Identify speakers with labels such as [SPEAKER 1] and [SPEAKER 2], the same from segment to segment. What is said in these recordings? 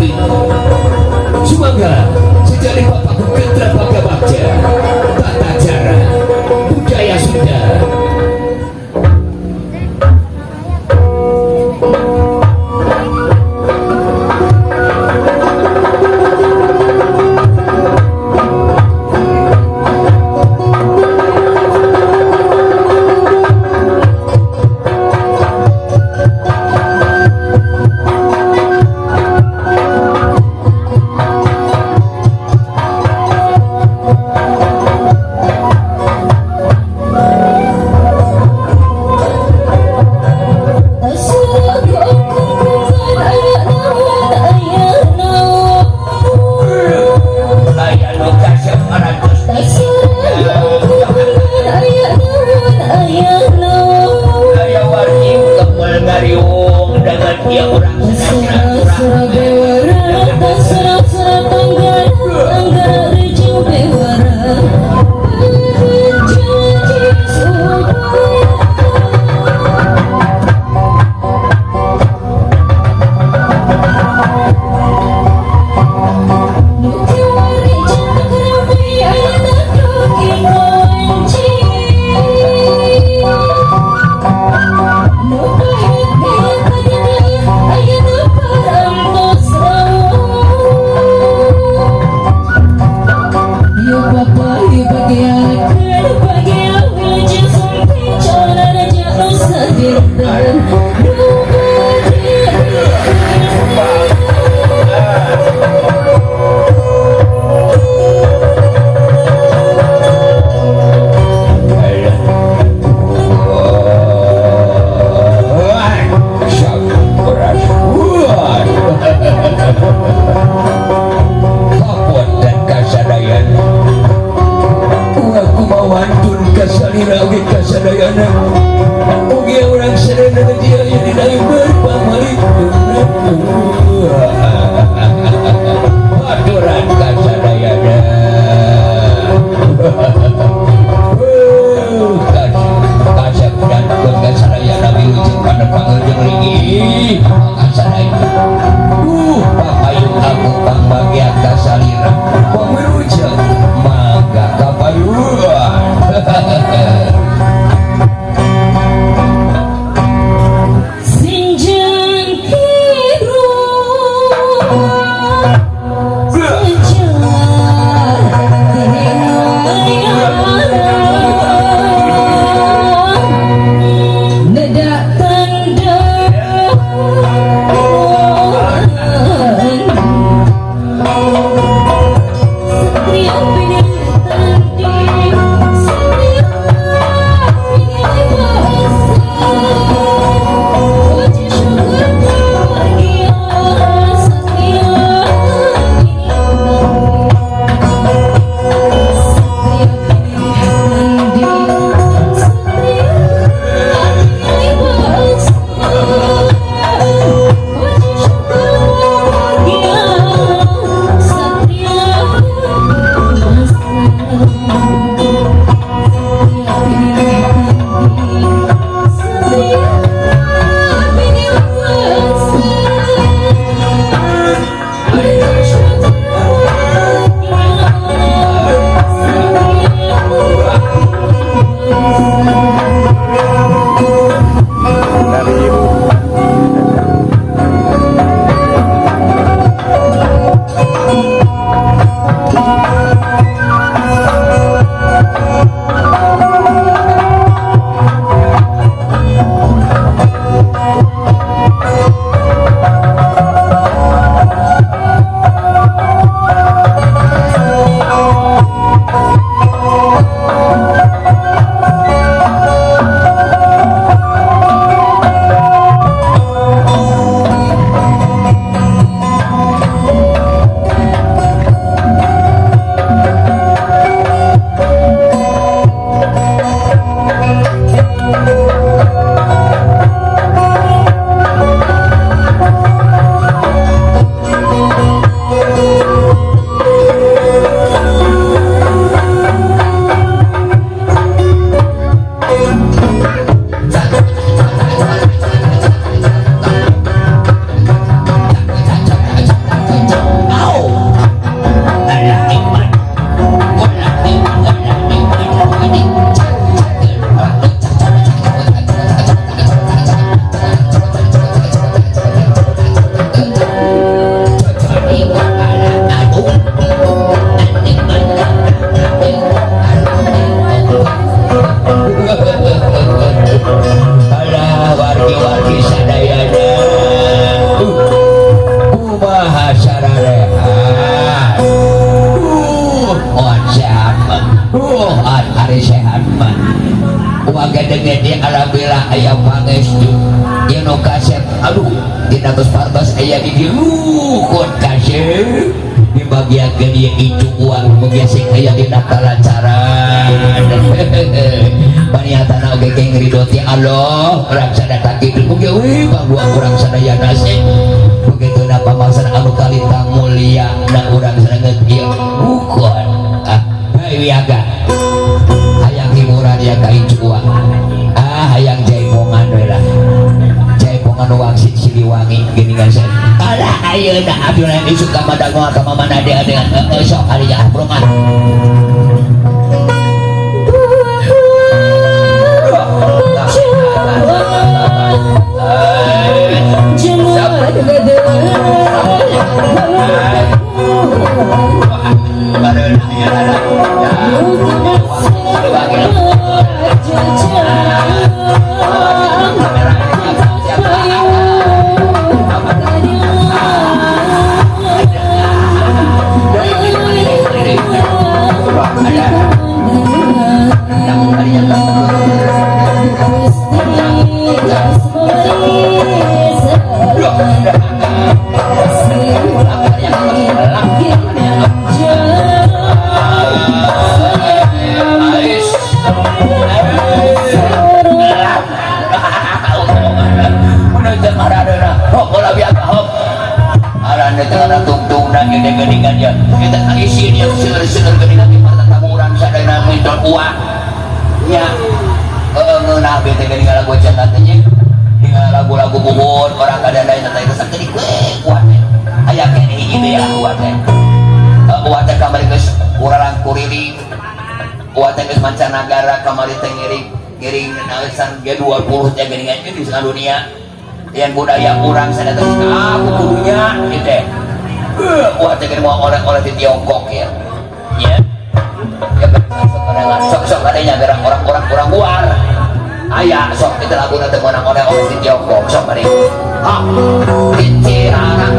[SPEAKER 1] Sakti. Sumangga sejari Bapak Kendra Bagja Bagja, tata cara budaya Sunda. Aya nu kasep arantos. Aya wargi kemul ngariung dengan dia urang silaturahmi. Denge di alhamdulillah aya pangestu ieu nu kasep. Aduh, dina geus partos aya di dieu kun kasep dibagiakeun ieu incu uang, mugia sing aya dina kalancaran. Paniatana oge keng ridho ti Allah urang sadaya kitu. Mugia we pangdua urang sadayana sing begitu na pamasan anu kalintang mulia na urang sadaya ieu bukan. Ah, hei wiaga, hayang hiburan ya ka incu uang? Ah, hayang jaipongan we lah, jaipongan wangsit Siliwangi geuningan. Saya alah, ayeuna abdi lain isuk ka madango ka mamana dia dengan heueuh sok ari ah bro ah. Lagu-lagu buhun orang kada lain teh sakedik we kuat aya keneh hiji deui ah. Kuat teh, kuat teh kamari geus urang kuriling, kuat teh geus mancanagara. Kamari teh ngiring ngiring naesan G20 teh geuningan di dunia yang budaya urang sadaya teh aku kudunya gitu teh. Kuat teh mau oleh-oleh di Tiongkok ya ya ya, sok sok adanya gerang orang-orang kurang luar aya. Sok kita lagu nanti menang oleh-oleh di Tiongkok. Sok mari ha Dicirarang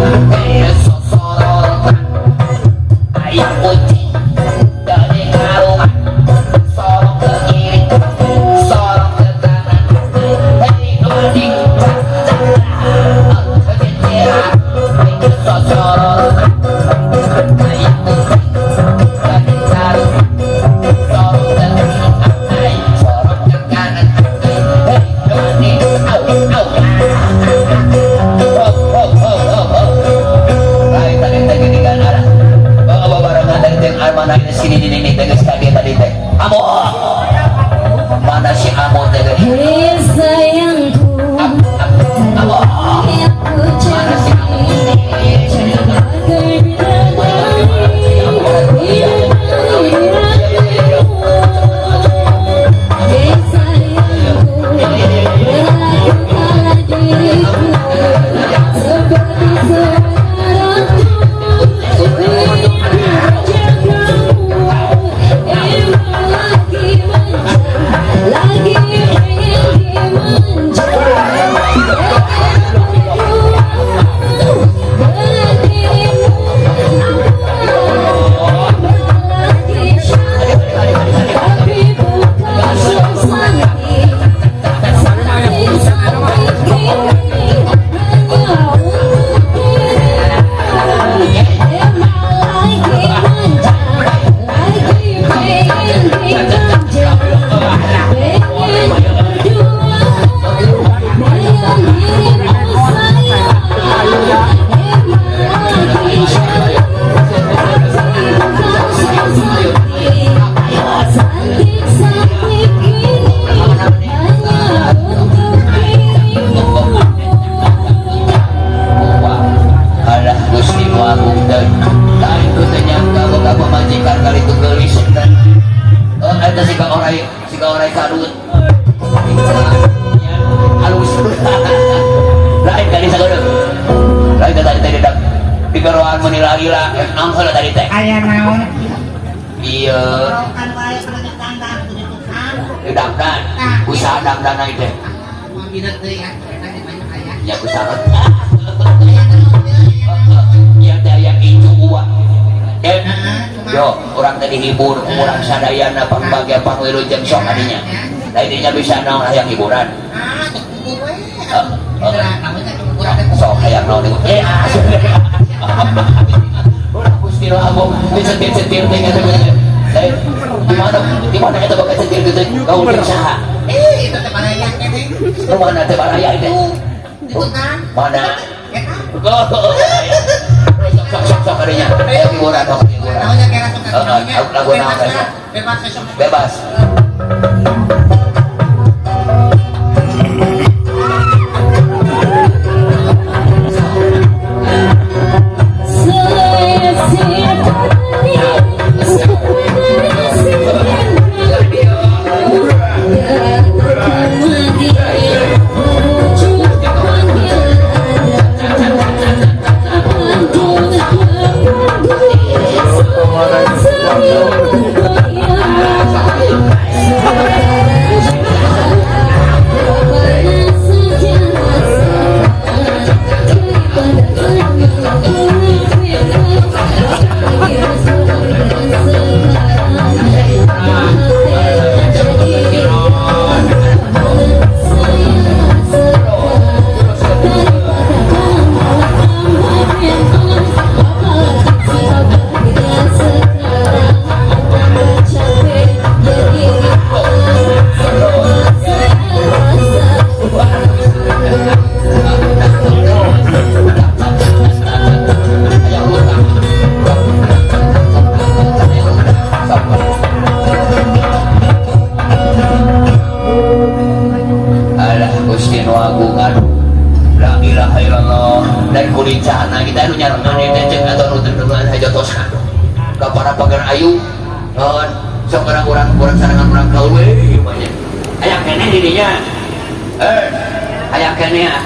[SPEAKER 1] sosororotan aya kucing dari karungan, sorong ke kiri, sorong ke kanan, hei dua cak cak. Dicirarang sosororotan aya kucing dari karungan, sorong ke kiri, sorong ke kanan, hei dua au au hop hop hop hop hop. Lain tadi teh geuningan ada. Oh, babarengan tadi teh mana ini sini ini ini teh geus ka dieu tadi teh. Amo. Mana si Amo teh?
[SPEAKER 2] Hei sayangku,
[SPEAKER 1] Amo.
[SPEAKER 2] aku
[SPEAKER 1] Mana si Amo?
[SPEAKER 2] cantik bagai bidadari di bidadarimu. Hei sayangku, berlakukanlah diriku seperti saudaraku. Ingin menjagamu, emang lagi manja, lagi pengen dimanja. Pengen berdua dengan dirimu, lagi cantik, tapi bukan secantik, cantik-cantik gini hanya untuk dirimu. Emang lagi manja, lagi pengen dimanja, pengen berdua dengan dirimu sayang. Emang lagi cantik, tapi bukan secantik, cantik-cantik gini hanya untuk dirimu.
[SPEAKER 1] Wah, alah Gusti nu agung teh. Lain ku teu nyangka boga pamajikan kali itu geulis teh. Oh, eta si ka orai kadut. Halus. Lain kali sagodo. Lain tadi teh dak digaroan meuni lila, naon heula tadi teh?
[SPEAKER 3] Aya naon?
[SPEAKER 1] Iya,
[SPEAKER 3] Rokan wae kana dangdan di tukang.
[SPEAKER 1] Dangdan. Usaha dangdan teh.
[SPEAKER 3] Mambina teuing ah, eta di banyak aya.
[SPEAKER 1] Ya usaha.
[SPEAKER 3] Aya naon teh?
[SPEAKER 1] Iya teh aya incu uang. Eh,
[SPEAKER 3] Heeh, kumaha?
[SPEAKER 1] yo, urang teh dihibur, urang sadayana pangbagia pangwilujeng sok adinya.
[SPEAKER 3] Ya.
[SPEAKER 1] Lain dinya bisa naon hayang hiburan.
[SPEAKER 3] Ah, cukup we.
[SPEAKER 1] Eh,
[SPEAKER 3] Kira namanya hiburan teh.
[SPEAKER 1] Sok hayang naon ieu? Eh, ah. Urang Gusti nu Agung disetir-setir teh gitu. Lain di mana eta bakal setir gitu? Gaul jeung saha?
[SPEAKER 3] Eh, itu teh baraya keneh.
[SPEAKER 1] Nu mana teh baraya itu?
[SPEAKER 3] Di hutan.
[SPEAKER 1] Mana?
[SPEAKER 3] Eta.
[SPEAKER 1] Sok sok sok sok kadinya. Ayo hiburan, sok hiburan.
[SPEAKER 3] Naonnya kira sok
[SPEAKER 1] Heeh,
[SPEAKER 3] naonnya.
[SPEAKER 1] lagu naon
[SPEAKER 3] Bebas
[SPEAKER 1] teh?
[SPEAKER 3] lah. Bebas sok.
[SPEAKER 1] Bebas. Alah Gusti nu Agung, aduh. La ilaha illallah. Dan kulincana kita nu nyarengan teh cek atau nu teu hajotos ka para pagar ayu. Naon sok urang urang sarangan urang kaul we banyak. Aya keneh di dinya. Eh, aya keneh ah.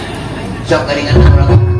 [SPEAKER 1] Sok geuningan urang.